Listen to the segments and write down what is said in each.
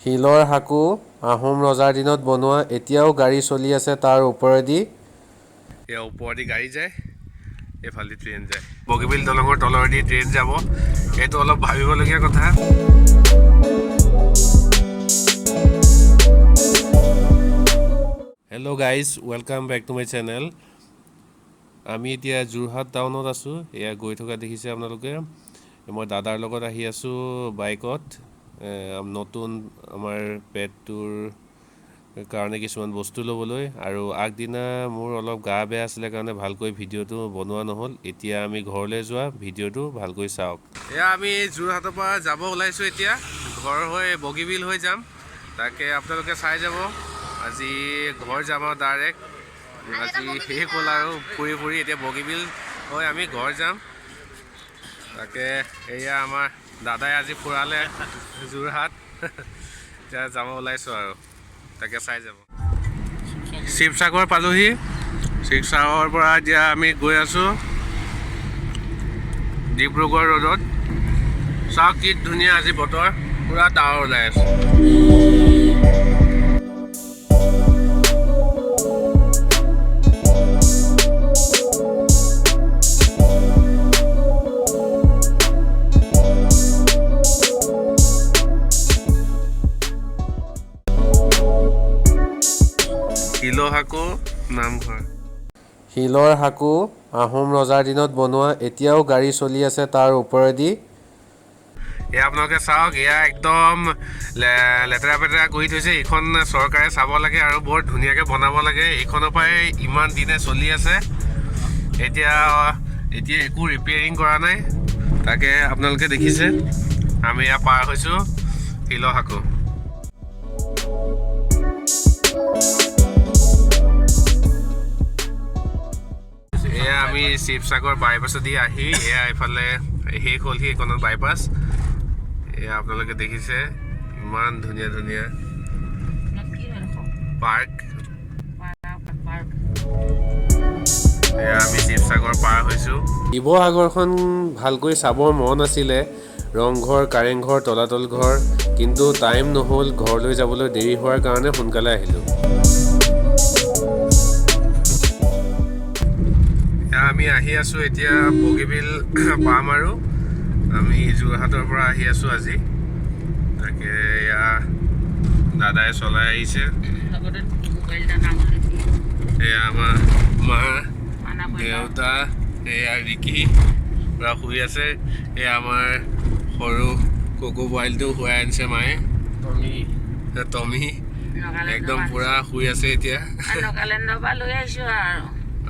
শিলৰ সাঁকো আহোম ৰজাৰ দিনত বনোৱা, এতিয়াও গাড়ী চলি আছে তাৰ ওপৰেদি। এয়া ওপৰেদি গাড়ী যায়, এইফালেদি ট্ৰেইন যায়। বগীবিল দলঙৰ তলেদি ট্ৰেইন যাব, এইটো অলপ ভাবিবলগীয়া কথা। Hello guys, welcome back to my channel. আমি এতিয়া যোৰহাট টাউনত আছোঁ। এয়া গৈ থকা দেখিছে আপোনালোকে। মই দাদাৰ লগত আহি আছোঁ বাইকত। নতুন আমাৰ পেটটোৰ কাৰণে কিছুমান বস্তু ল'বলৈ। আৰু আগদিনা মোৰ অলপ গা বেয়া আছিলে কাৰণে ভালকৈ ভিডিঅ'টো বনোৱা নহ'ল। এতিয়া আমি ঘৰলৈ যোৱা ভিডিঅ'টো ভালকৈ চাওক। এয়া আমি যোৰহাটৰ পৰা যাব ওলাইছোঁ। এতিয়া ঘৰ হৈ বগীবিল হৈ যাম, তাকে আপোনালোকে চাই যাব। আজি ঘৰ যাম আৰু ডাইৰেক্ট। আজি শেষ হ'ল আৰু ফুৰি ফুৰি, এতিয়া বগীবিল হৈ আমি ঘৰ যাম। তাকে এয়া আমাৰ দাদাই আজি ফুৰালে যোৰহাট। এতিয়া যাব ওলাইছোঁ আৰু, তাকে চাই যাব। শিৱসাগৰ পালোহি। শিৱসাগৰৰ পৰা এতিয়া আমি গৈ আছোঁ ডিব্ৰুগড় ৰোডত। চাওক কি ধুনীয়া আজি বতৰ, পূৰা ডাৱৰ ওলাই আছে। শিলসাঁকো নামঘৰ। শিলৰ সাঁকো আহোম ৰজাৰ দিনত বনোৱা, এতিয়াও গাড়ী চলি আছে তাৰ ওপৰেদি। এয়া আপোনালোকে চাওক, এয়া একদম লেতেৰা পেতেৰা কৰি থৈছে। এইখন চৰকাৰে চাব লাগে আৰু বৰ ধুনীয়াকৈ বনাব লাগে। এইখনৰ পৰাই ইমান দিনে চলি আছে, এতিয়া এতিয়া একো ৰিপেয়াৰিং কৰা নাই। তাকে আপোনালোকে দেখিছে, আমি এয়া পাৰ হৈছোঁ শিলসাঁকো। এয়া আমি শিৱসাগৰ বাইপাছেদি আহি এয়া এইফালে শেষ হ'লহি এইখনত বাইপাছ। এয়া আপোনালোকে দেখিছে ইমান ধুনীয়া ধুনীয়া পাৰ্ক। এয়া আমি শিৱসাগৰ পাৰ হৈছোঁ। শিৱসাগৰখন ভালকৈ চাবৰ মন আছিলে, ৰংঘৰ, কাৰেংঘৰ, তলাতল ঘৰ, কিন্তু টাইম নহ'ল। ঘৰলৈ যাবলৈ দেৰি হোৱাৰ কাৰণে সোনকালে আহিলোঁ। এয়া আমি আহি আছোঁ, এতিয়া বগীবিল পাম আৰু। আমি যোৰহাটৰ পৰা আহি আছোঁ আজি। তাকে এয়া দাদাই চলাই আহিছে। এয়া আমাৰ মা, দেউতা, এয়া ৰিকি পূৰা শুই আছে। এয়া আমাৰ সৰু কুকুৰ পোৱালিটো শুৱাই আনিছে মায়ে, টমি একদম পূৰা শুই আছে এতিয়া। নাগালেণ্ডৰ পৰা লৈ আহিছো আৰু।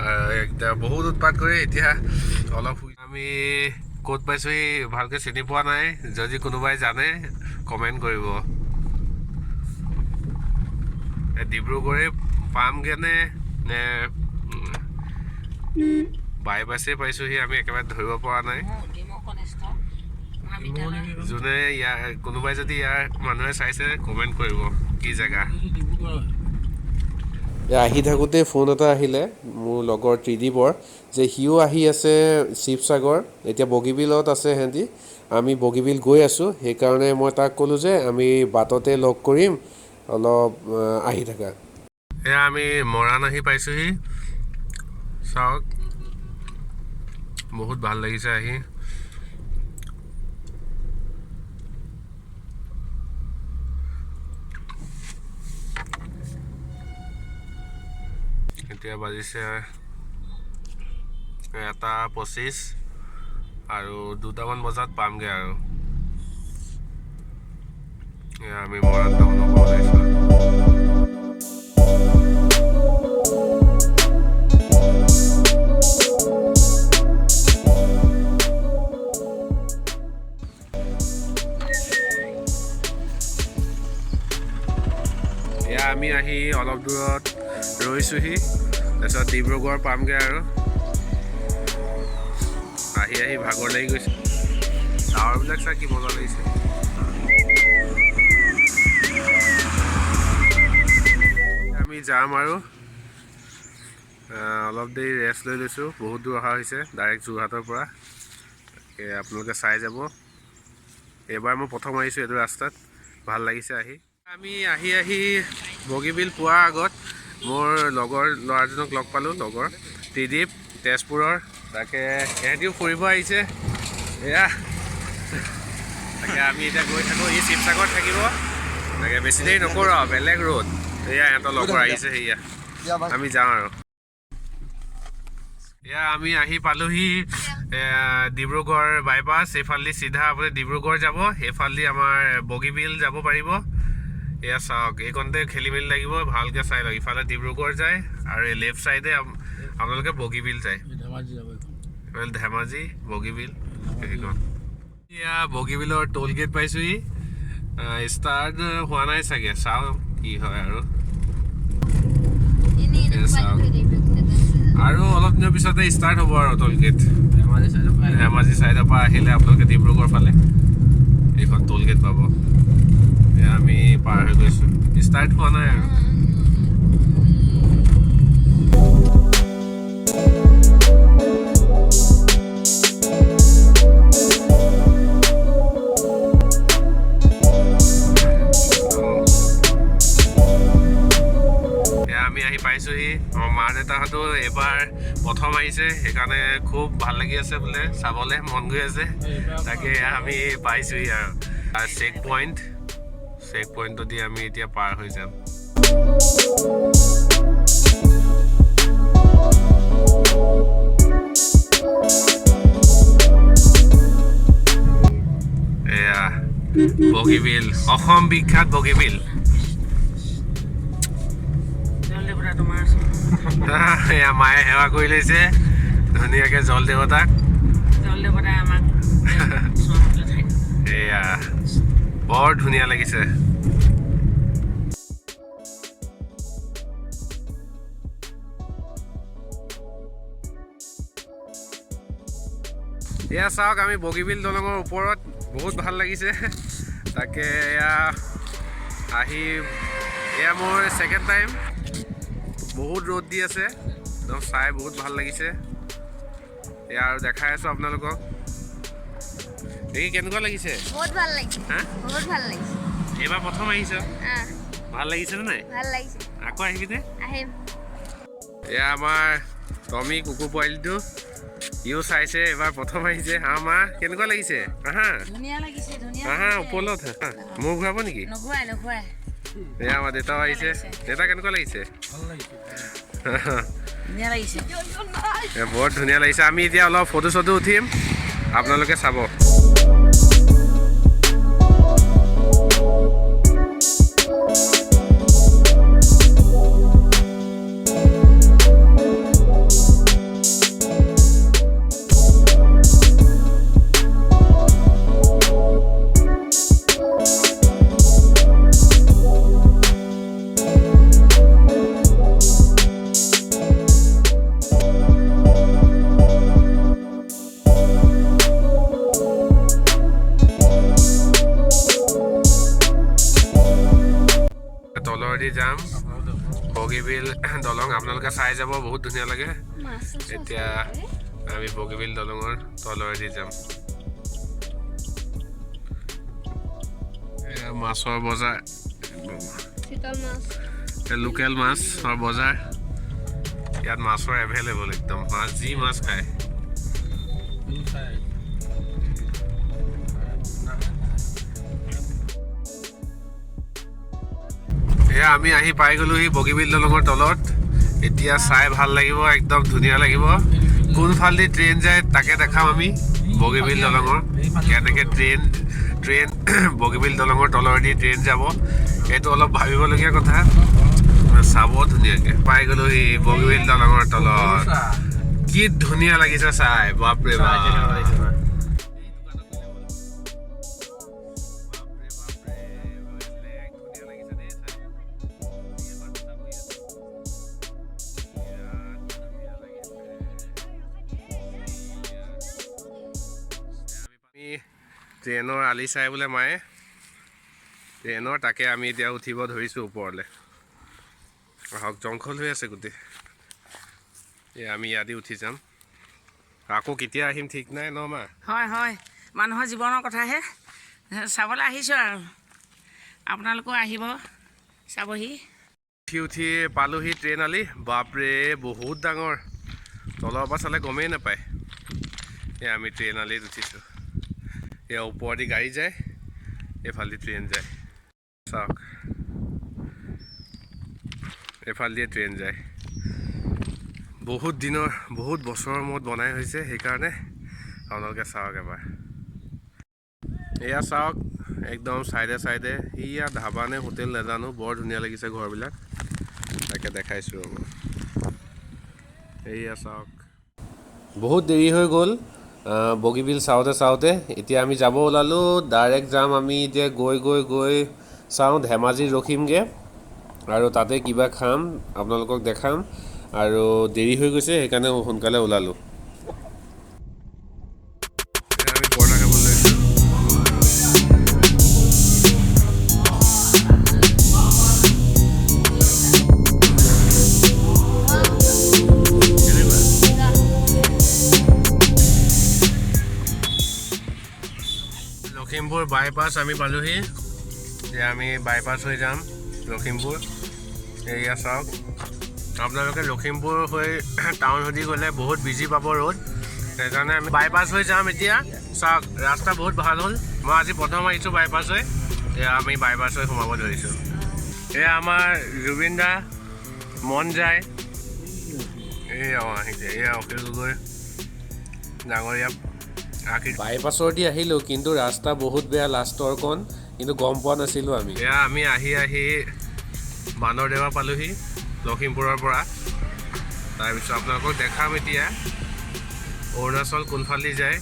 আৰু একদম বহুত উৎপাত কৰি এতিয়া অলপ শুই। আমি ক'ত পাইছোহি ভালকৈ চিনি পোৱা নাই, যদি কোনোবাই জানে কমেণ্ট কৰিব। ডিব্ৰুগড়ে পামগৈ নে নে বাইপাছেই পাইছোহি আমি, একেবাৰে ধৰিব পৰা নাই। ডিমৌ কনিষ্ঠ মহাবিদ্যালয়। যোনে ইয়াৰ কোনোবাই যদি ইয়াৰ মানুহে চাইছে কমেণ্ট কৰিব কি জেগা। আহি থাকোঁতে ফোন এটা আহিলে মোৰ লগৰ ত্ৰিদীপৰ, যে সিও আহি আছে শিৱসাগৰ, এতিয়া বগীবিলত আছে সিহঁতি। আমি বগীবিল গৈ আছোঁ, সেইকাৰণে মই তাক ক'লোঁ যে আমি বাটতে লগ কৰিম, অলপ আহি থাকা। এয়া আমি মৰাণ আহি পাইছোহি। চাওক, বহুত ভাল লাগিছে আহি। এতিয়া বাজিছে 1:25 আৰু 2টামান বজাত পামগৈ আৰু। এয়া আমি মৰাণ টাউনৰ পৰা ওলাইছোঁ। এয়া আমি আহি অলপ দূৰত ৰৈছোঁহি, তাৰপিছত ডিব্ৰুগড় পামগৈ আৰু। আহি আহি ভাগৰ লাগি গৈছে। ডাৱৰবিলাক চাই কি মজা লাগিছে। আমি যাম আৰু অলপ দেৰি ৰেষ্ট লৈ লৈছোঁ, বহুত দূৰ অহা হৈছে ডাইৰেক্ট যোৰহাটৰ পৰা। তাকে আপোনালোকে চাই যাব। এইবাৰ মই প্ৰথম আহিছোঁ এইটো ৰাস্তাত, ভাল লাগিছে আহি। আমি আহি আহি বগীবিল পোৱাৰ আগত মোৰ লগৰ ল'ৰাজনক লগ পালোঁ, লগৰ ত্ৰিদীপ, তেজপুৰৰ। তাকে এহেঁতিও ফুৰিব আহিছে। এয়া তাকে আমি এতিয়া গৈ থাকোঁ, ই শিৱসাগৰত থাকিব। তাকে বেছি দেৰি নকৰোঁ আৰু, বেলেগ ৰ'দ। এয়া ইহঁতৰ লগৰ আহিছে, সেয়া আমি যাওঁ আৰু। এয়া আমি আহি পালোহি ডিব্ৰুগড় বাইপাছ। এইফালেদি চিধা আপুনি ডিব্ৰুগড় যাব, এইফালেদি আমাৰ বগীবিল যাব পাৰিব। এয়া চাওক, এইকণতে খেলি মেলি লাগিব, ভালকৈ চাই লওক। ইফালে ডিব্ৰুগড় যায় আৰু এই লেফ্ট চাইডে আপোনালোকে বগীবিল যায়। এইফালে ধেমাজি, বগীবিল সেইখন। এয়া বগীবিলৰ টোল গেট পাইছোহি। ষ্টাৰ্ট হোৱা নাই চাগে, চাওঁ কি হয় আৰু। এয়া চাওক, আৰু অলপ দিনৰ পিছতে ষ্টাৰ্ট হ'ব আৰু টোল গেট। ধেমাজি চাইডৰ পৰা আহিলে আপোনালোকে ডিব্ৰুগড় ফালে এইখন টোল গেট পাব। এয়া আমি পাৰ হৈ গৈছোঁ, ষ্টাৰ্ট হোৱা নাই আৰু। এয়া আমি আহি পাইছোহি। আমাৰ মা দেউতাহঁতো এইবাৰ প্ৰথম আহিছে, সেইকাৰণে খুব ভাল লাগি আছে বোলে, চাবলৈ মন গৈ আছে। তাকে এয়া আমি পাইছোহি আৰু চেক পইণ্ট, চেক পইণ্টটো দি আমি এতিয়া পাৰ হৈ যাম। এয়া বগীবিল, অসম বিখ্যাত বগীবিল। জল দেৱতা তোমাৰ ওচৰত। এয়া মায়ে সেৱা কৰি লৈছে ধুনীয়াকে জল দেৱতাক। জল দেৱতাই আমাক ওচৰতে ঠাই। এয়া বৰ ধুনীয়া লাগিছে। এয়া চাওক, আমি বগীবিল দলঙৰ ওপৰত, বহুত ভাল লাগিছে। তাকে এয়া আহি, এয়া মোৰ ছেকেণ্ড টাইম। বহুত ৰ'দ দি আছে, একদম চাই বহুত ভাল লাগিছে। এয়া আৰু দেখাই আছোঁ আপোনালোকক। দেখি কেনেকুৱা লাগিছে? বহুত ভাল লাগিছে। হা? বহুত ভাল লাগিছে। এইবাৰ প্ৰথম আহিছ? আহ। ভাল লাগিছে নে নাই? ভাল লাগিছে। আকৌ আহিবি নে? আহিম। এয়া আমাৰ টমি কুকুৰ পোৱালিটো, ইও চাইছে, এইবাৰ প্ৰথম আহিছে। হা মা, কেনেকুৱা লাগিছে? আহা। ধুনীয়া লাগিছে, ধুনীয়া। আহা ওপৰত মূৰ ঘূৰাব নেকি? নঘূৰাই, নঘূৰাই। এয়া আমাৰ দেউতাও আহিছে। দেউতা, কেনেকুৱা লাগিছে? ধুনীয়া লাগিছে। এ, বৰ ধুনীয়া লাগিছে। আমি এতিয়া অলপ ফটো চটো উঠিম, আপোনালোকে চাব। তলৰেদি যাম, বগীবিল দলং আপোনালোকে চাই যাব, বহুত ধুনীয়া লাগে। এতিয়া আমি বগীবিল দলঙৰ তলৰেদি যাম। এয়া মাছৰ বজাৰ। চিতল মাছ। লোকেল মাছৰ বজাৰ। ইয়াত মাছৰ এভেইলেবল একদম, মাছ যি মাছ খায়। এয়া আমি আহি পাই গ'লোহি বগীবিল দলঙৰ তলত। এতিয়া চাই ভাল লাগিব, একদম ধুনীয়া লাগিব। কোনফালেদি ট্ৰেইন যায় তাকে দেখাম আমি। বগীবিল দলঙৰ কেনেকৈ ট্ৰেইন ট্ৰেইন বগীবিল দলঙৰ তলেদি ট্ৰেইন যাব, এইটো অলপ ভাবিবলগীয়া কথা। চাব ধুনীয়াকৈ। পাই গ'লোহি বগীবিল দলঙৰ তলত। কি ধুনীয়া লাগিছে চাই, বাপৰে বাপ! বাপৰে বাপৰে, বেলেগ ধুনীয়া লাগিছে দেই চাই। বিৰাট ধুনীয়া লাগিছে। আমি ট্ৰেইনৰ আলি চাই বোলে মায়ে ট্ৰেইনৰ, তাকে আমি এতিয়া উঠিব ধৰিছোঁ ওপৰলৈ। আহক, জংঘল হৈ আছে গোটেই। এই আমি ইয়াতে উঠি যাম, আকৌ কেতিয়া আহিম ঠিক নাই ন মা? হয় হয়, মানুহৰ জীৱনৰ কথাহে, চাবলৈ আহিছোঁ আৰু। আপোনালোকো আহিব, চাবহি। উঠি উঠি পালোহি ট্ৰেইন আলি। বাপৰে, বহুত ডাঙৰ, তলৰ পৰা চালে গমেই নাপায়। এয়া আমি ট্ৰেইন আলিত উঠিছোঁ। এয়া ওপৰেদি গাড়ী যায়, এইফালেদি ট্ৰেইন যায়। চাওক, এইফালেদিয়ে ট্ৰেইন যায়। বহুত দিনৰ, বহুত বছৰৰ মূৰত বনাই হৈছে, সেইকাৰণে আপোনালোকে চাওক এবাৰ। এয়া চাওক, একদম চাইডে চাইডে সেয়া ধাবা নে হোটেল নাজানো, বৰ ধুনীয়া লাগিছে ঘৰবিলাক, তাকে দেখাইছোঁ ৰ'ব। এয়া চাওক। বহুত দেৰি হৈ গ'ল বগীবিল চাওঁতে চাওঁতে। এতিয়া আমি যাব ওলালোঁ, ডাইৰেক্ট যাম আমি এতিয়া। গৈ গৈ গৈ চাওঁ, ধেমাজিত ৰখিমগৈ আৰু তাতে কিবা খাম, আপোনালোকক দেখাম। আৰু দেৰি হৈ গৈছে, সেইকাৰণে সোনকালে ওলালোঁ। এয়া আমি পৰঠা খাবলৈ লৈছোঁ। কেনেকুৱা? লখিমপুৰ বাইপাছ আমি পালোহি। এতিয়া আমি বাইপাছ হৈ যাম লখিমপুৰ। এয়া চাওক আপোনালোকে, লখিমপুৰ হৈ টাউন সুধি গ'লে বহুত বিজি পাব ৰোড, সেইকাৰণে আমি বাইপাছ হৈ যাম। এতিয়া চাওক, ৰাস্তা বহুত ভাল হ'ল। মই আজি প্ৰথম আহিছোঁ বাইপাছ হৈ। এয়া আমি বাইপাছ হৈ সোমাব ধৰিছোঁ। এয়া আমাৰ জুবিন দা মন যায়। এই অঁ আহিছে, এয়া অখিল গগৈ ডাঙৰীয়া আশী। বাইপাছৰ দি আহিলোঁ, কিন্তু ৰাস্তা বহুত বেয়া লাষ্টৰকণ, কিন্তু গম পোৱা নাছিলোঁ আমি। এয়া আমি আহি আহি বান্দৰদেৱা পালোহি লখিমপুৰৰ পৰা। তাৰপিছত আপোনালোকক দেখাম এতিয়া অৰুণাচল কোনফালেদি যায়।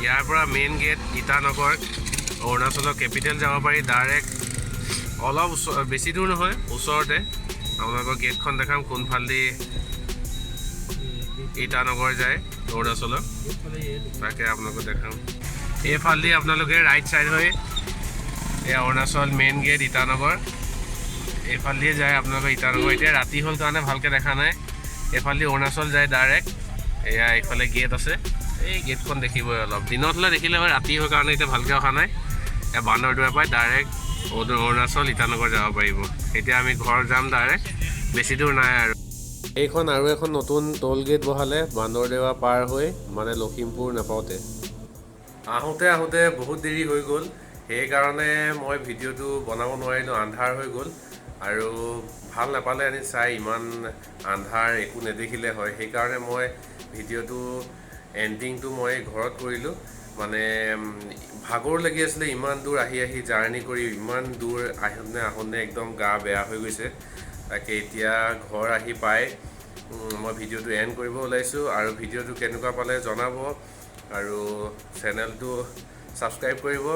ইয়াৰ পৰা মেইন গেট ইটানগৰ, অৰুণাচলৰ কেপিটেল যাব পাৰি ডাইৰেক্ট। অলপ ওচৰ, বেছি দূৰ নহয়, ওচৰতে। আপোনালোকৰ গেটখন দেখাম কোনফালেদি ইটানগৰ যায় অৰুণাচলৰ, তাকে আপোনালোকক দেখাম। এইফালেদি আপোনালোকে ৰাইট ছাইড হৈ এই অৰুণাচল মেইন গেট ইটানগৰ, এইফালেদিয়ে যায় আপোনালোকৰ ইটানগৰ। এতিয়া ৰাতি হ'ল কাৰণে ভালকৈ দেখা নাই। এইফালেদি অৰুণাচল যায় ডাইৰেক্ট। এয়া এইফালে গেট আছে, এই গেটখন দেখিবই অলপ দিনত হ'লে দেখিলে হয়, ৰাতি হ'ল কাৰণে এতিয়া ভালকৈ অহা নাই। এয়া বান্দৰদোৱাৰ পৰাই ডাইৰেক্ট অৰুণাচল ইটানগৰ যাব পাৰিব। এতিয়া আমি ঘৰ যাম ডাইৰেক্ট, বেছি দূৰ নাই আৰু। এইখন আৰু এখন নতুন টোল গেট বহালে বান্দৰদেৱা পাৰ হৈ, মানে লখিমপুৰ নাপাওঁতে। আহোঁতে আহোঁতে বহুত দেৰি হৈ গ'ল, সেইকাৰণে মই ভিডিঅ'টো বনাব নোৱাৰিলোঁ। আন্ধাৰ হৈ গ'ল আৰু ভাল নাপালে আনি চাই, ইমান আন্ধাৰ একো নেদেখিলে হয়। সেইকাৰণে মই ভিডিঅ'টো এণ্ডিংটো মই ঘৰত কৰিলোঁ। মানে ভাগৰ লাগি আছিলে, ইমান দূৰ আহি আহি জাৰ্ণি কৰি, ইমান দূৰ আহোঁতে আহোঁতে একদম গা বেয়া হৈ গৈছে। তাকে এতিয়া ঘৰ আহি পাই মই ভিডিঅ'টো এণ্ড কৰিব ওলাইছোঁ। আৰু ভিডিঅ'টো কেনেকুৱা পালে জনাব আৰু চেনেলটো ছাবস্ক্ৰাইব কৰিব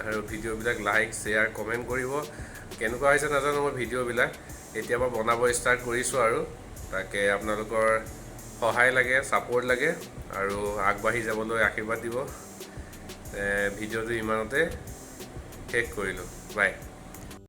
আৰু ভিডিঅ'বিলাক লাইক, শ্বেয়াৰ, কমেণ্ট কৰিব। কেনেকুৱা হৈছে নাজানো, মই ভিডিঅ'বিলাক এতিয়াৰ পৰা বনাব ষ্টাৰ্ট কৰিছোঁ আৰু তাকে আপোনালোকৰ সহায় লাগে, ছাপোৰ্ট লাগে আৰু আগবাঢ়ি যাবলৈ আশীৰ্বাদ দিব। ভিডিঅ'টো ইমানতে শেষ কৰিলোঁ, বাই।